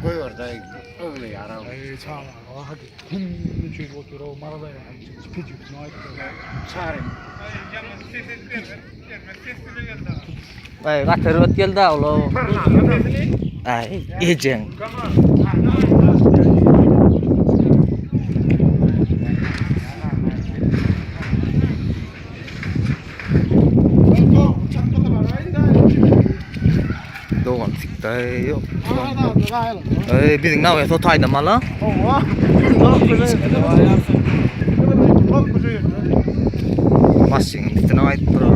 Goýberdi ogly ýara. Eý çaga, hadi. Kim üçin otur o marada ýa. Pijik naýt. Çarym. Ay gaty erbet geldi ula. Ay ejeň. Dogan sikdi ýok. Ey biziň nawe so taýda mala. Maşynyň üstüne aýdyp durar.